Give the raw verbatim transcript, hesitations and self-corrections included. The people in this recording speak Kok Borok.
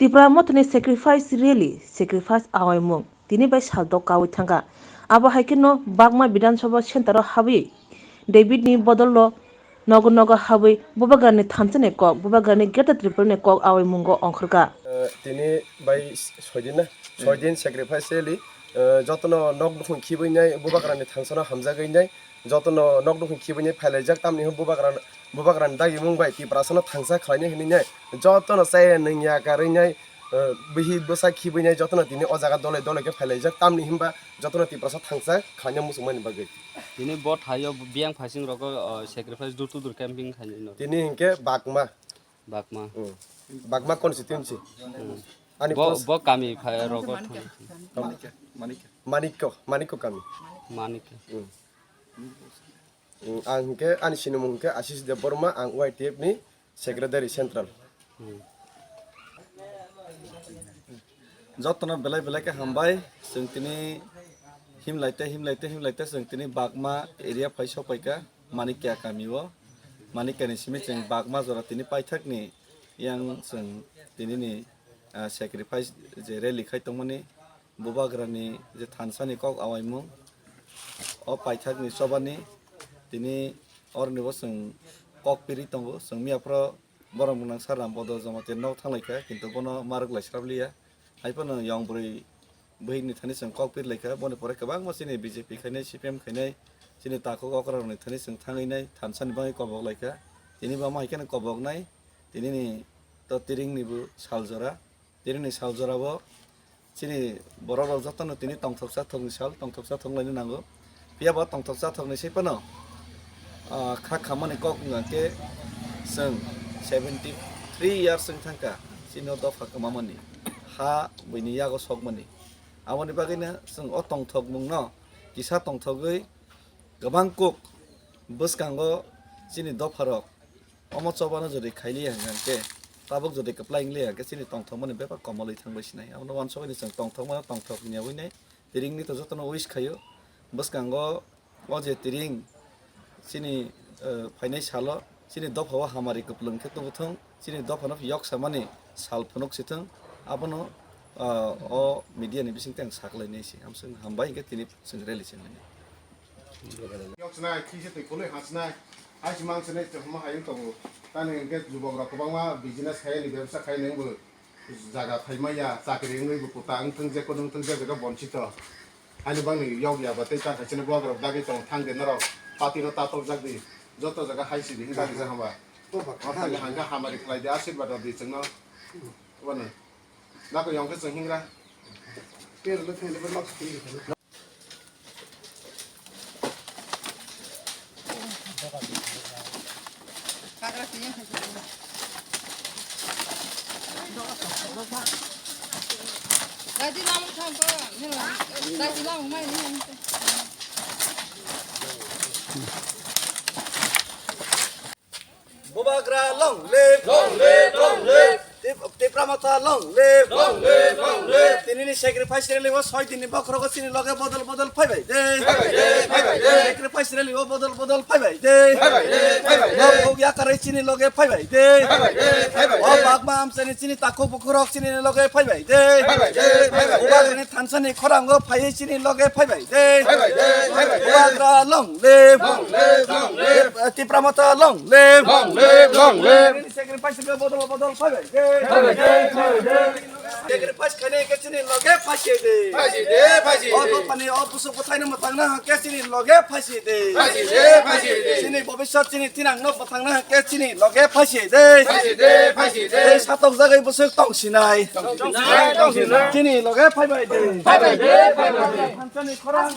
Tipra Mothani sacrifice rally, sacrifice awaimung tini bai sal dok kawi thangkha. Abo hai kheno Bagma Bidhan Sabha Center o habwi David ni bodol o nogo nogo habwi Bubagrani thansa ni kok, Bubagrani Greater Tripura ni kok awaimungo ongkhorkha. Eh, tini bai soidin na, soidin sacrifice rally, eh, jotono nok nukhung khibwi nai Bubagrani thansano hamjagwi nai, jotono nok nukhung khibwi nai phailaijak, tamni hwn Bubagra, Bubagrani dagimung bai Tiprasano thangsa khlainai hwnwi nai, jotono chaya nungya karwi nai, eh, bihik bwsa khibwi nai jotono tini o jaga dolai dolai khe phailaijak, tamni hwnba jotono Tiprasa thangsa khlaina muchungmani bagwi. Tini bo thaio biyang phaising rogo, o, sacrifice door to door camping khainai no. Tini hinkhe Bagma. Bagma. Hmm. Bagma constituency. Hmm. Ani Bo, post. Bo kami phai rogo thang. Manikya, Manikya. Manikko, Manikko kami. Manikya. Hmm. Hmm, ang hinkhe ani sinimung hinkhe Ashish Debbarma, ang Y T F ni Secretary Central. Hmm. Jotono belai belai khe hambai, chwng tini himlaite, himlaite, himlaite chwng tini Bagma area phai sokpaikha, Manikya kami o. Manikya ni simi chwng Bagma jora tini paithakni yang chwng tinini, ah, sacrifice je rally khai tongmani, Bubagrani je thansani kok awaimung, o paithakni chobani tini oronibo chwng kok piri tongo. Chwng miyaphoro borok mwnang Sir Ram Bodol Jamatia nok thanglaikha, kintu bono ma rwk lai srap liya. Hai phano yong bwrwi bwhwini thani chwng kok piri laikha, boni pore kwbangma chini B J P khainai, C P M khainai, chini takhuk okrarokni thani chwng thangwi nai, thansani bagwi kobok laikha. Tini bo ma hai kheno koboknai, tinini to tiringni bo sal jora. Tiringni sal jorao chini borok rok jotono tini tongthok chathokni sal, tongthok chathok laina nango. Phiya bo tongthok chathokni se phano, ah, kha khamani kok wngkha khe chwng seventy three years wng thangkha chini o dopha kwmamani, ha buini yago sokmani. Aboni bagwino chwng o tongthokmungno kisa tongthogwi kwbang kok bwskango chini dopharok omo chobano jodi khailiya hwnkhe, tabuk jodi kwplai wngliya hwnkhe chini tongthokmani bebak komolwi thangbai sinai. Abono uansukgwi chwng tongthokmano tongthok hwnyawi nai. Tiringni to jotono wish khaio. Bwskango o je tiring chini, eh, phainai salo chini dophao hamari kwplwng khe tubuthung, chini dophano yok samani sal phunuk sithung. Abono, ah, o media ni bisingtwi ang saklainai se. Amswk hambai hwnkhe tini chwng rally chwng lainai. Yok sinai, khisi twi khului ha sinai. Hai si mang sinai, tongma hayung tongo. Tani hwnkhe jubok rok kwbangma business khaiyani, bebsa khaiyani wngbo jaga phaimaya, chakri wngwi bo kwta wngthung, je kono wngthung, je jaga bonchito. Haini bangni yok ya ba tei ta khaisini bok rok dagi tong thang de norok. Pati no tatok jak di. Joto jaga hai si di, hwnka di jahama. Hokha ni hangka hamari khlai di, asirwad rw di chwngno. Wano. Nako yong khe chwng hingra. Bubagra long live! Long live! Long live! Tip-, Tipra Motha long live! Long live! Long live! Tinini sacrifice rally o soi dinni bokhorogo chini loge bodol bodol phaibai de. Phaibai de, phaibai de. Sacrifice rally o bodol bodol phaibai de. Phaibai de, phaibai de. Bo kok yakarwi chini loge phaibai de. Phaibai de, phaibai de. O bagma amchaini chini takhuk bukhurok chini loge phaibai de. Phaibai de, phaibai de. Bubagrani thansani khorango phaiwi chini loge phaibai de. Phaibai de, phaibai de. Bubagra long live! Long live! Long live! Tip-, Tipra Motha long live! Long live! Long live! Sacrifice ke bodol bodol phaibai de. Phaibai de, phaibai de. Sacrifice khainai khe chini loge phaisi de. Phaisi de, phaisi de. O dophani o busuk bwthaino mwthangna hwnkhe chini loge phaisi de. Phaisi de, phaisi de. Chini bobiswt chini thinangno bwthangna hwnkhe chini loge phaisi de. Phaisi de, phaisi de. Tei satok jagwi busuk tongsinai. Tongsinai, tongsinai. Chini loge phaibai de. Phaibai de, phaibai de. Thansani khorang.